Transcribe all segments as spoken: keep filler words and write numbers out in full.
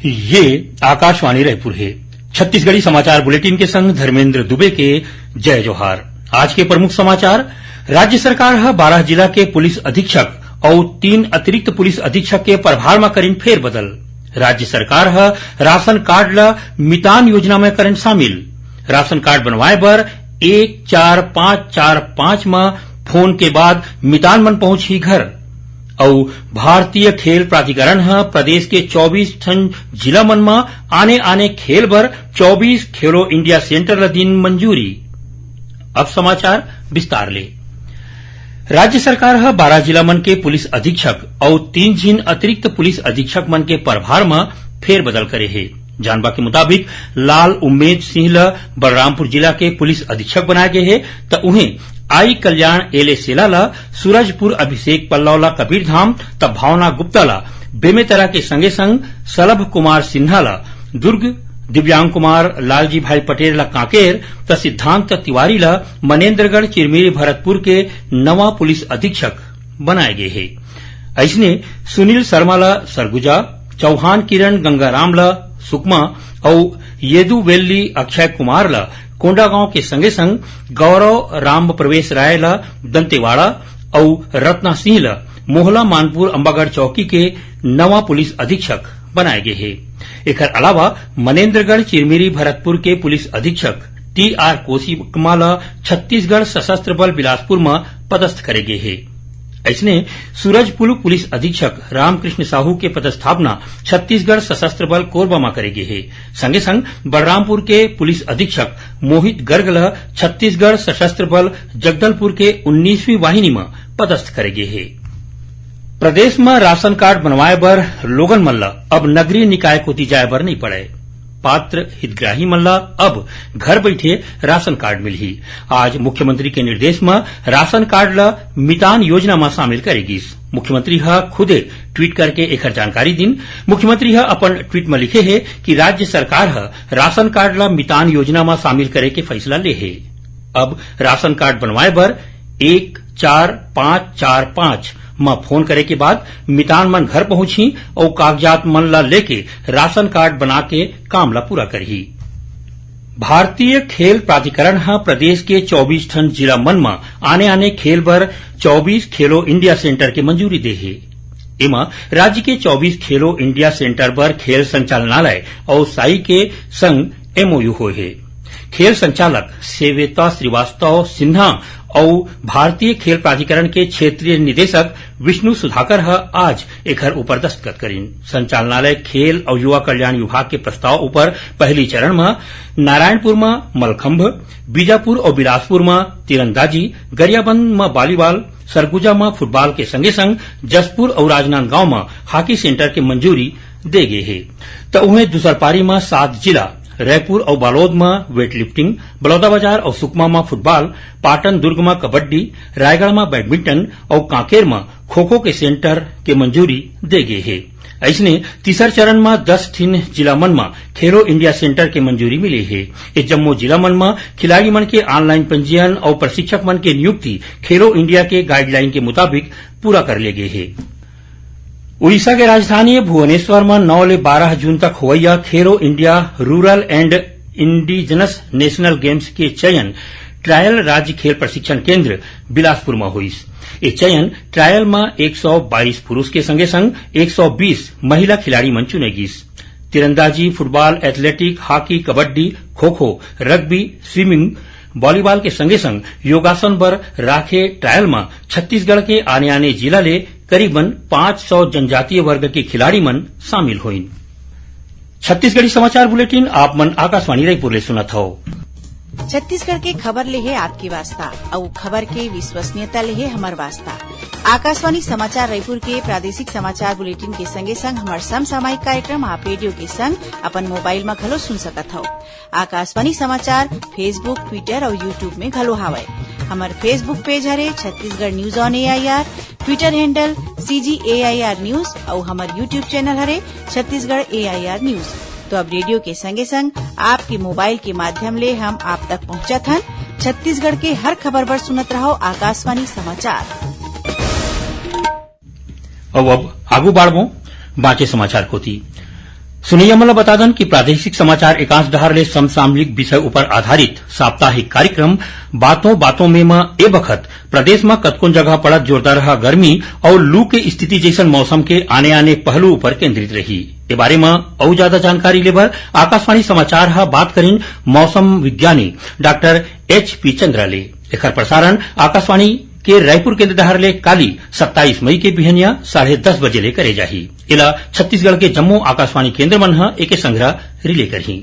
ये आकाशवाणी रायपुर हे। छत्तीसगढ़ी समाचार बुलेटिन के संग धर्मेंद्र दुबे के जय जोहार। आज के प्रमुख समाचार। राज्य सरकार ह बारह जिला के पुलिस अधीक्षक अउ तीन अतिरिक्त पुलिस अधीक्षक के प्रभार म करिन फेरबदल। राज्य सरकार ह राशन कार्ड ल मितान योजना म करिन शामिल। राशन कार्ड बनवाए बर एक चार पाँच चार पाँच म फोन के बाद मितान मन पहुंचही घर। अउ भारतीय खेल प्राधिकरण ह प्रदेश के चौबीस ठन जिला मन म आने-आने खेल बर चौबीस खेलो इंडिया सेंटर ल दिन मंजूरी। अब समाचार विस्तार ले। राज्य सरकार ह बारह जिला मन के पुलिस अधीक्षक अउ तीन झिन अतिरिक्त पुलिस अधीक्षक मन के प्रभार म फेरबदल करे हे। जानबा के मुताबिक, लाल उम्मेद सिंह ल बलरामपुर जिला के पुलिस अधीक्षक बनाए गे हे, त उहें आई कल्याण एले सेला ल सूरजपुर, अभिषेक पल्लव ल कबीरधाम, त भावना गुप्ता ल बेमेतरा के संगे संग सलभ कुमार सिन्हा ल दुर्ग, दिव्यांग कुमार, लालजी भाई पटेल ल कांकेर, त सिद्धांत तिवारी ल मनेन्द्रगढ़ चिरमिरी भरतपुर के नवा पुलिस अधीक्षक बनाए गे हे। अइसने सुनील शर्मा ल सरगुजा, चौहान किरण गंगाराम ल सुकमा अउ येदुवेल्ली अक्षय कुमार ल कोंडागांव के संगे संग गौरव राम प्रवेश राय ल दंतेवाड़ा अउ रत्ना सिंह ल मोहला मानपुर अम्बागढ़ चौकी के नवा पुलिस अधीक्षक बनाए गे हे। एखर अलावा मनेन्द्रगढ़ चिरमिरी भरतपुर के पुलिस अधीक्षक टी आर कोसीमा ल छत्तीसगढ़ सशस्त्र बल बिलासपुर म पदस्थ करे गे हे। अइसने सूरजपुर पुलिस अधीक्षक रामकृष्ण साहू के पदस्थापना छत्तीसगढ़ सशस्त्र बल कोरबा म करे गे हे। संगे संग बलरामपुर के पुलिस अधीक्षक मोहित गर्ग ल छत्तीसगढ़ सशस्त्र बल जगदलपुर के उन्नीसवीं वाहिनी म पदस्थ करे गे हे। प्रदेश म राशन कार्ड बनवाए बर लोगन मन ल अब नगरीय निकाय कोति जाए बर नइ पड़य। पात्र हितग्राही मन ल अब घर बइठे राशन कार्ड मिलही। आज मुख्यमंत्री के निर्देश म राशन कार्ड ल मितान योजना म शामिल करे गिस। मुख्यमंत्री ह खुदे ट्वीट करके एखर जानकारी दिन। मुख्यमंत्री ह अपन ट्वीट म लिखे हे कि राज्य सरकार ह राशन कार्ड ल मितान योजना म शामिल करे के फैसला ले हे। अब राशन कार्ड बनवाए बर एक चार पाँच चार पाँच म फोन करे के बाद मितान मन घर पहुंचही अउ कागजात मन ल लेके राशन कार्ड बना के काम ल पूरा करही। भारतीय खेल प्राधिकरण ह प्रदेश के चौबीस ठन जिला मन म आने-आने खेल बर चौबीस खेलो इंडिया सेंटर के मंजूरी दे हे। एमा राज्य के चौबीस खेलो इंडिया सेंटर बर खेल संचालनालय अउ साई के संग एमओयू होए हे। खेल संचालक सेवेता श्रीवास्तव सिन्हा अउ भारतीय खेल प्राधिकरण के क्षेत्रीय निदेशक विष्णु सुधाकर ह आज एखर ऊपर दस्तखत करिन। संचालनालय खेल अउ युवा कल्याण विभाग के प्रस्ताव ऊपर पहली चरण म नारायणपुर म मलखंभ, बीजापुर अउ बिलासपुर म तीरंदाजी, गरियाबंद म वॉलीबॉल, सरगुजा म फुटबॉल के संगे संग जशपुर अउ राजनांदगांव म हॉकी सेंटर के मंजूरी दे गे हे। त उहें दूसर पारी म सात जिला रायपुर अउ बालोद म वेटलिफ्टिंग, बलौदाबाजार अउ सुकमा म फुटबॉल, पाटन दुर्ग म कबड्डी, रायगढ़ म बैडमिंटन अउ कांकेर म खो-खो के सेंटर के मंजूरी दे गे हे। अइसने तीसर चरण म दस ठिन जिला मन म खेलो इंडिया सेंटर के मंजूरी मिले हे। ए जम्मो जिला मन म खिलाड़ी मन के ऑनलाइन पंजीयन अउ प्रशिक्षक मन के नियुक्ति खेलो इंडिया के गाइडलाइन के मुताबिक पूरा कर ले गे हे। उड़ीसा के राजधानी भुवनेश्वर म नौ ले बारह जून तक होवइया खेलो India rural and indigenous national games के चयन ट्रायल राज्य खेल प्रशिक्षण केंद्र बिलासपुर म होइस। ए चयन ट्रायल म एक सौ बाईस पुरुष के संगे संग एक सौ बीस महिला खिलाड़ी मन चुने गिस। तीरंदाजी, football, athletic, hockey, kabaddi, kho kho, rugby, swimming, volleyball के संगे संग योगासन बर राखे ट्रायल म छत्तीसगढ़ के आने-आने जिला ले करीबन पाँच सौ जनजातीय वर्ग के खिलाड़ी मन शामिल होइन। छत्तीसगढ़ी समाचार बुलेटिन आप मन आकाशवाणी रायपुर ले सुनत हव। छत्तीसगढ़ के खबर ले हे आपके वास्ता, अउ खबर के विश्वसनीयता ले हे हमर वास्ता। आकाशवाणी समाचार रायपुर के प्रादेशिक समाचार बुलेटिन के संगे संग हमर समसामयिक कार्यक्रम आप रेडियो के संग अपन मोबाइल म घलो सुन सकत हव। आकाशवाणी समाचार Facebook, Twitter अउ YouTube में घलो हावय। हमर Facebook पेज हरे Chhattisgarh news on AIR, Twitter handle CG AIR news अउ हमर YouTube चैनल हरे छत्तीसगढ़ एआईआर न्यूज। तो अब रेडियो के संगे संग आपके मोबाइल के माध्यम ले हम आप तक पहुंचत हन। छत्तीसगढ़ के हर खबर बर सुनत रहव आकाशवाणी समाचार। अउ अब आगू बाढ़बो बांचे समाचार कोति। सुनइया मन ल बता दन कि प्रादेशिक समाचार एकांश डहार ले समसामयिक विषय ऊपर आधारित साप्ताहिक कार्यक्रम बातों बातों में म ए बखत प्रदेश म कतकोन जगह पड़त जोरदारहा गर्मी अउ लू के स्थिति जइसन मौसम के आने-आने पहलू ऊपर केंद्रित रही। ए बारे म अउ ज्यादा जानकारी लेबर आकाशवाणी समाचार ह बात करिन मौसम विज्ञानी डॉक्टर एच पी चंद्रा ले। एखर प्रसारण आकाशवाणी के रायपुर केंद्र डहार ले काली सत्ताईस मई के बिहनिया साढ़े दस बजे ले करे जाही। एला छत्तीसगढ़ के जम्मो आकाशवाणी केंद्र मन ह एके संघरा रिले करही।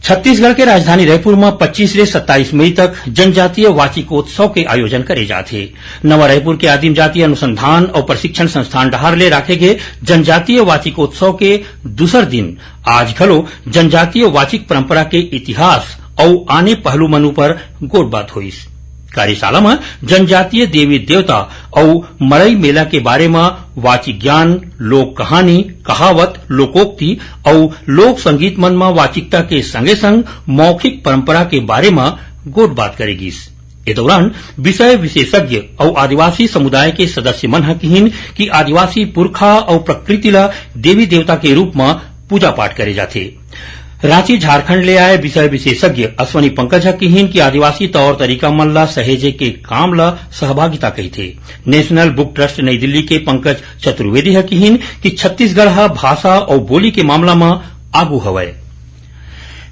छत्तीसगढ़ के राजधानी रायपुर म पच्चीस ले सत्ताईस मई तक जनजातीय वाचिकोत्सव के आयोजन करे जात हे। नवा रायपुर के आदिम जाति अनुसंधान अउ प्रशिक्षण संस्थान डहार ले राखे गे जनजातीय वाचिकोत्सव के दूसर दिन आज घलो जनजातीय वाचिक परंपरा के इतिहास अउ आने पहलू मन ऊपर गोठबात होइस। कार्यशाला म जनजातीय देवी देवता अउ मड़ई मेला के बारे म वाचिक ज्ञान, लोक कहानी, कहावत, लोकोक्ति अउ लोक संगीत मन म वाचिकता के संगे संग मौखिक परंपरा के बारे म गोठबात करे गिस। ए दौरान विषय विशेषज्ञ अउ आदिवासी समुदाय के सदस्य मन ह किहिन कि आदिवासी पुरखा अउ प्रकृति ल देवी देवता के रूप म पूजा पाठ करे जाथे। रांची, झारखंड ले आए विषय विशेषज्ञ अश्वनी पंकज ह किहिन कि आदिवासी तौर तरीका मन ल सहेजे के काम ल सहभागिता कहिथे। नेशनल बुक ट्रस्ट नई दिल्ली के पंकज चतुर्वेदी ह किहिन कि छत्तीसगढ़ ह भाषा अउ बोली के मामला म आगू हवय।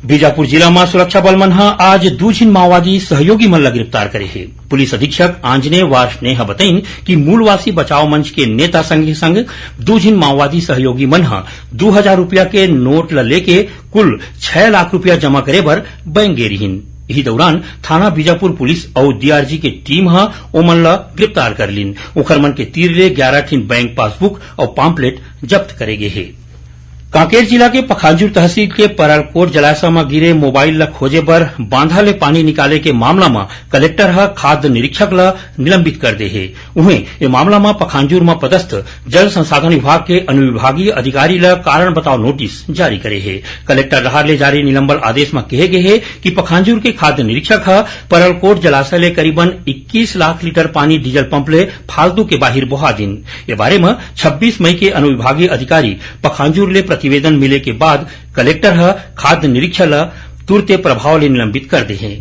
बीजापुर जिला म सुरक्षा बल मन ह आज दू झिन माओवादी सहयोगी मन ल गिरफ्तार करे हे। पुलिस अधीक्षक आंजनेय वार्ष्णेय ह बतइन कि मूलवासी बचाव मंच के नेता संगे संग दू झिन माओवादी सहयोगी मन ह दू हजार रुपया के नोट ल लेके कुल छह लाख रुपया जमा करे बर बैंक गे रिहिन। इही दौरान थाना बीजापुर पुलिस अउ डीआरजी के टीम ह ओमन ल गिरफ्तार कर लिन। ओखर मन के तीर ले ग्यारह ठिन बैंक पासबुक अउ पाम्पलेट जब्त करे गे हे। कांकेर जिला के पखांजूर तहसील के परलकोट जलाशय म गिरे मोबाइल ल खोजे बर बांधा ले पानी निकाले के मामला म कलेक्टर ह खाद्य निरीक्षक ल निलंबित कर दे हे। उहें, ए मामला म पखांजूर म पदस्थ जल संसाधन विभाग के अनुविभागीय अधिकारी ल कारण बताओ नोटिस जारी करे हे। कलेक्टर डहार ले जारी निलंबन आदेश म कहे गे हे कि पखांजूर के खाद्य निरीक्षक ह परलकोट जलाशय ले करीबन इक्कीस लाख लीटर पानी डीजल पंप ले फालतू के बाहिर बोहा दिन। ए बारे म छब्बीस मई के अनुविभागीय अधिकारी पखांजूर ले प्रतिवेदन मिले के बाद कलेक्टर ह खाद्य निरीक्षक ल तुरते प्रभाव ले निलंबित कर दे हे।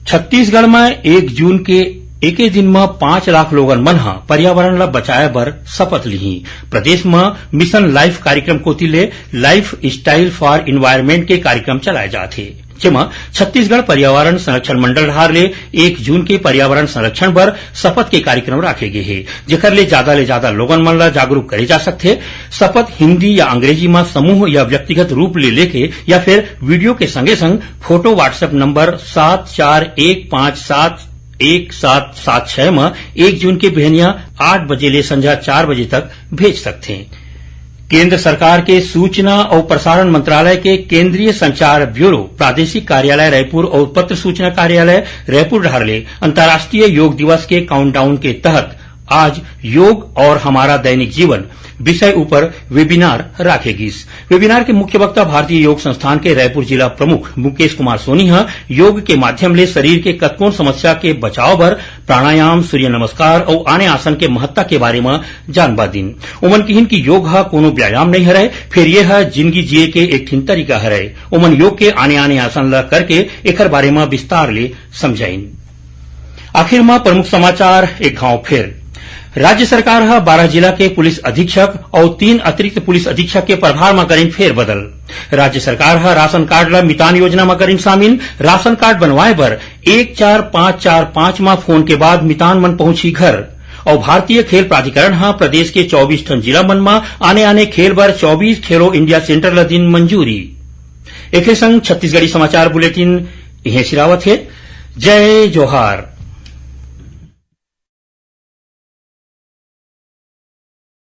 छत्तीसगढ़ म एक जून के एके दिन म पांच लाख लोगन मन ह पर्यावरण ल बचाए बर शपथ लिही। प्रदेश म मिशन लाइफ कार्यक्रम कोति ले लाइफ स्टाइल फॉर एनवायरमेंट के कार्यक्रम चलाए जात हे, जेमा छत्तीसगढ़ पर्यावरण संरक्षण मंडल डहार ले एक जून के पर्यावरण संरक्षण बर शपथ के कार्यक्रम राखे गे हे, जेकर ले जादा ले जादा लोगन मन ल जागरूक करे जा सकथे। शपथ हिंदी या अंग्रेजी म समूह या व्यक्तिगत रूप ले लेके या फिर वीडियो के संगे संग फोटो WhatsApp नंबर सात चार एक पांच सात एक सात सात छह म एक जून के बिहनिया आठ बजे ले संझा चार बजे तक भेज सकथे। केंद्र सरकार के सूचना अउ प्रसारण मंत्रालय के केंद्रीय संचार ब्यूरो, प्रादेशिक कार्यालय रायपुर अउ पत्र सूचना कार्यालय रायपुर डहार ले अंतर्राष्ट्रीय योग दिवस के काउंटडाउन के तहत आज योग और हमारा दैनिक जीवन विषय ऊपर वेबिनार राखे गिस। वेबिनार के मुख्य वक्ता भारतीय योग संस्थान के रायपुर जिला प्रमुख मुकेश कुमार सोनी ह योग के माध्यम ले शरीर के कतकोन समस्या के बचाव बर प्राणायाम, सूर्य नमस्कार अउ आने आसन के महत्ता के बारे म जानबा दिन। ओमन किहिन कि योग ह कोनो व्यायाम नइ हरय, फेर ये ह जिनगी जिए के एक ठिन तरीका हरय। ओमन योग के आने-आने आसन ल करके एखर बारे म विस्तार ले समझाइन। आखिर म प्रमुख समाचार एक घांव फेर। राज्य सरकार ह बारह जिला के पुलिस अधीक्षक अउ तीन अतिरिक्त पुलिस अधीक्षक के प्रभार म करिन फेरबदल। राज्य सरकार ह राशन कार्ड ल मितान योजना म करिन शामिल। राशन कार्ड बनवाए बर एक चार पांच चार पांच म फोन के बाद मितान मन पहुंची घर। अउ भारतीय खेल प्राधिकरण ह प्रदेश के चौबीस ठन जिला मन म आने-आने खेल बर चौबीस खेलो इंडिया सेंटर ल दिन मंजूरी। एखरे संग छत्तीसगढ़ी समाचार बुलेटिन इहें सिरावत हे। जय जोहार।